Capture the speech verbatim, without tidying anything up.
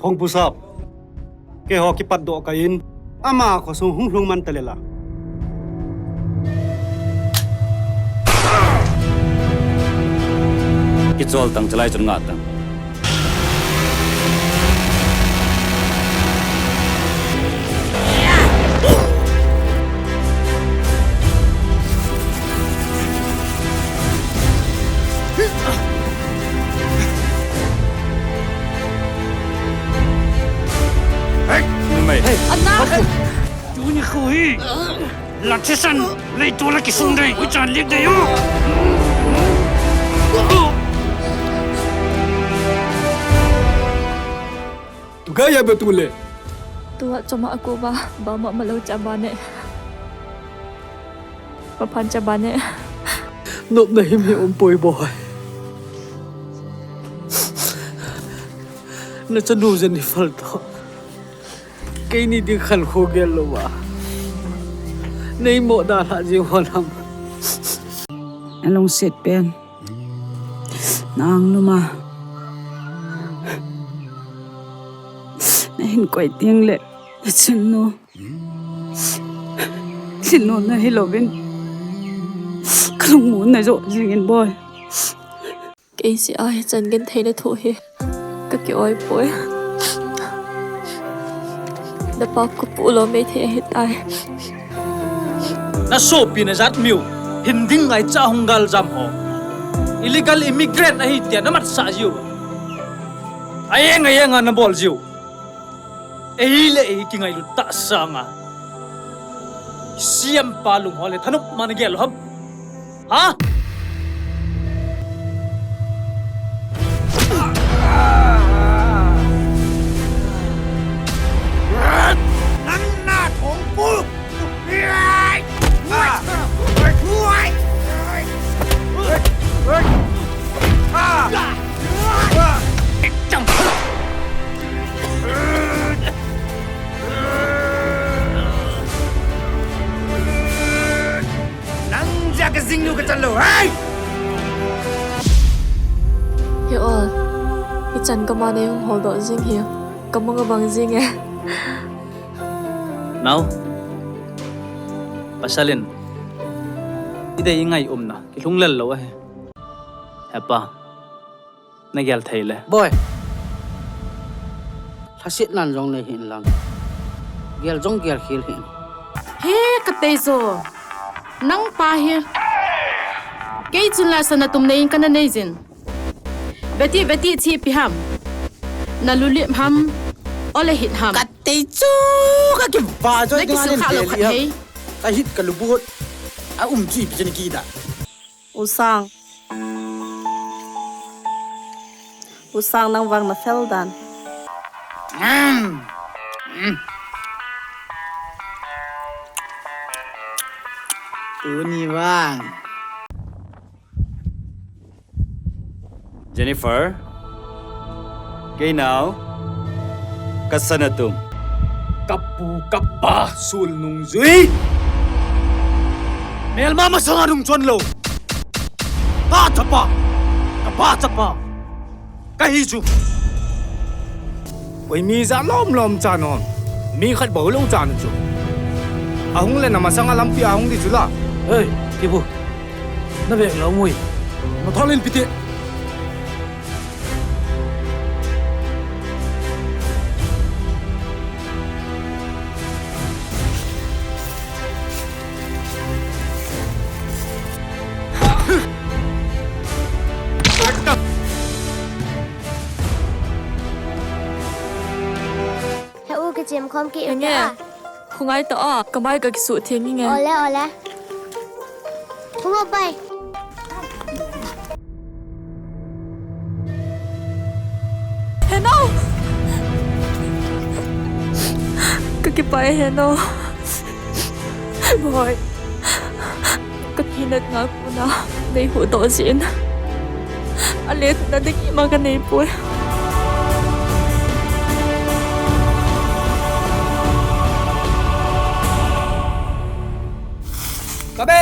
Khongpu sap. Keiho kipatdoh kahin, ama khosung hung lhung man tale la. Kichol tang, chalai chun ngah tang. Hei, numei. Hei. Anak! Tuni kho hi. La thisan, lei to la kisung dei, u chan lik dei u. Tu gaya betul le. Tua choma aku ba, ba ma malo cha ba ne. Maphan cha ba ne. Nopna himhim um poi boi. Nachanu Jennifer toh keini ding khankho gel louva nei mo dalha jing ho lam. Alungset pen. Nang numa. Nahin koi teng le. Nachanu. Nachanu nahi louvin. Kalung mun najo jingin boi. Kei jeh a hichan gentheina thoh hi kaki oi poi. Napa kapu lou maithei ahitai. Nasopi najat miu hin ding ngaicha hung galjam ho. Illegal immigrant ahi tia namatsah jiu. Aeng aeng a nabol jiu. Ei le ei kingailut tah sanga. Siampa lung ho le thanop ma nagel ham. Ha? Nang na thongpu. Nang jeh a kajing nu kachan lou, hei! He ol, hichan kama nei hung holdoh jing hi, kamang abang jing e. Nao, pasal in, idei ingai umna, kilhung lel lou ahi. Hepa. Nagel thei le. Boi. Lhasetnan jong nei hih in lang. Gel jong gel khel hih in. He katei jo. Nang pa hi. Kei chun la sana tum nei in kana nei jin. Veti veti chi ipi ham. Na lu lip ham. Ole hit ham. Katei chu kakiva jo. Na kisu kha lou khat hei. Kahit kalu but. A um chu ipi chu nei kida. U Sang. U Sang, nang vang na fel dan. Tuni vang. Jennifer. Kei nao, kasana tum. Kapu, kapa, sul nungjui. Melma masanga nung chon lou. Ka chapa, kapa chapa. Kahi chu. Koi mi ja lom lom chan hon. Mi khat bou lou chan chu. Ahung le na masanga lampi ahung di chu la. Hei, kibu. Na vek lou mui. Na thal in pite. He u, kichem khom kit u te a. Khongai ta a, kamai kakisuh theng inge. Ole, ole. Khongai pai. Heno! Kakipah e Heno. Boi. Kathina dinga kona nei huhdoh jin. Aletna ding ima kanei poi. Kabe!